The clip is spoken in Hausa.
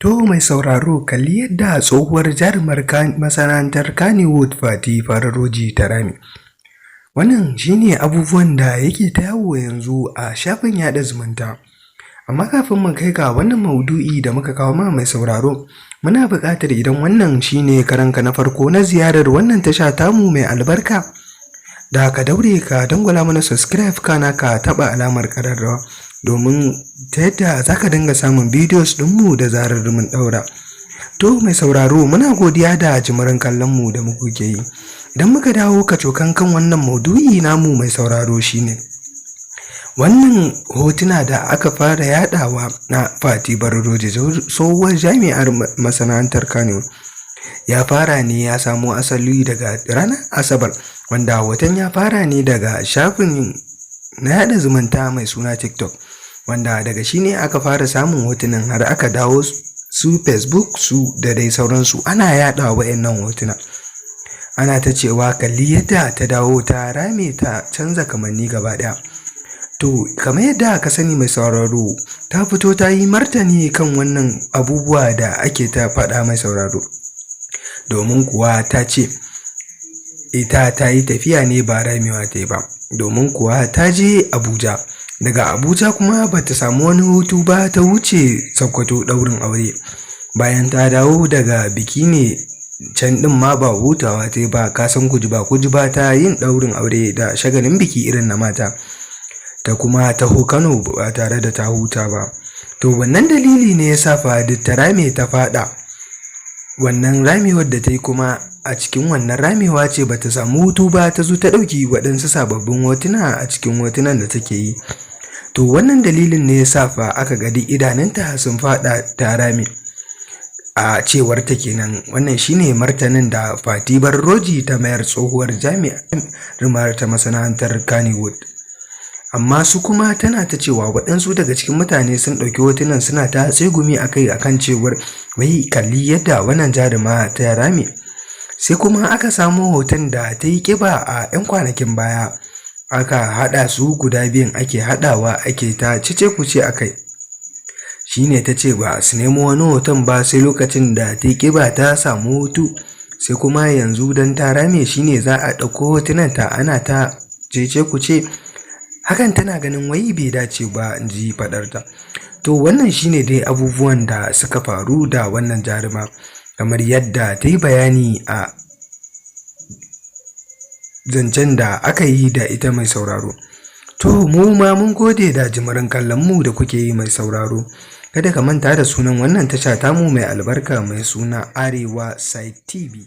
To mai sauraro, kalli yadda tsohuwar jarumar masana'antar Kannywood Fati Fararoji ta rame. Wannan shine abubuwan da yake ta yawo yanzu a shafin yaɗa zumunta. Amma kafin mu kai ga wannan maudu'i da muka kawo ma mai sauraro, muna buƙatar idan wannan shine karanka na farko na ziyarar wannan tasha tamu mai albarka, da ka daure ka dangwala mana subscribe, kana ka taɓa alamar ƙararrawa, domin ta yadda za ka dinga samun videos ɗinmu da zarar mun ɗaura. To mai sauraro, muna godiya da jimirin kallonmu da muke yi. Idan muka dawo kacokan kan wannan maudu'i namu, mai sauraro, shine wannan hotuna da aka fara yadawa na Fati Bararoji, tsohuwar jami'ar masana'antar Kano, ya fara ne, ya samo asali daga ranar Asabar, wanda hoton ya fara ne daga shafin na yada zumunta mai suna TikTok, wanda daga shi ne aka fara samun hotunan har aka dawo su Facebook su da dai sauransu, ana yada wa'annan hotuna, ana ta cewa kalli yadda ta dawo ta rame, ta canza kamanni gaba daya. To kamar yadda ka sani, mai sauraro, ta fito ta yi martani kan wannan abubuwa da ake ta faɗa, mai sauraro, domin kuwa ta ce ita ta yi tafiya ne, ba ramewa ta yi ba, domin kuwa ta je Abuja, daga Abuja kuma ba ta samu wani hutu ba, ta wuce Sokoto ɗaurin aure. Bayan ta dawo daga biki ne, can ɗin ma ba hutawa ta yi ba, ka san kujiba kujiba ta yin ɗaurin aure da shagalin biki irin na mata, ta kuma taho Kano ba tare da ta huta ba. To wannan dalili ne ya sa fa ta rame, ta faɗa wannan ramewar da ta yi. Kuma a cikin wannan ramewa ce ba ta samu hutu ba, ta zo ta ɗauki waɗansu sababbin hotuna a cikin hotunan da take yi. To wannan dalilin ne ya sa fa aka ga duk idanunta sun faɗa, ta rame, a cewar ta kenan. Wannan shine martanin da Fati Barroji ta mayar, tsohuwar jami'ar ta masana'antar Kannywood. Amma su kuma tana ta cewa waɗansu daga cikin mutane sun ɗauki hotunan suna ta tsegumi a kai, akan cewar wai kalli yadda wannan jaruma ta rame. Sai kuma aka samo hoton da ta yi ƙiba a 'yan kwanakin baya, aka haɗa su guda biyun, ake haɗawa ake ta cece kuce a kai. Shine ta ce ba su nemo wani hoton ba sai lokacin da ta yi ƙiba, ta samu hutu. Sai kuma yanzu don ta rame shine za a ɗauko hotunanta ana ta cece kuce. Hakan tana ganin wai bai dace ba, in ji faɗarta. To wannan shine dai abubuwan da suka faru da wannan jaruma, kamar yadda ta yi bayani a zancen da aka yi da ita, mai sauraro. To mu ma mun gode da jimirin kallon mu da kuke yi, mai sauraro. Kada ka manta da sunan wannan tasha tamu mai albarka mai suna Arewa Side TV.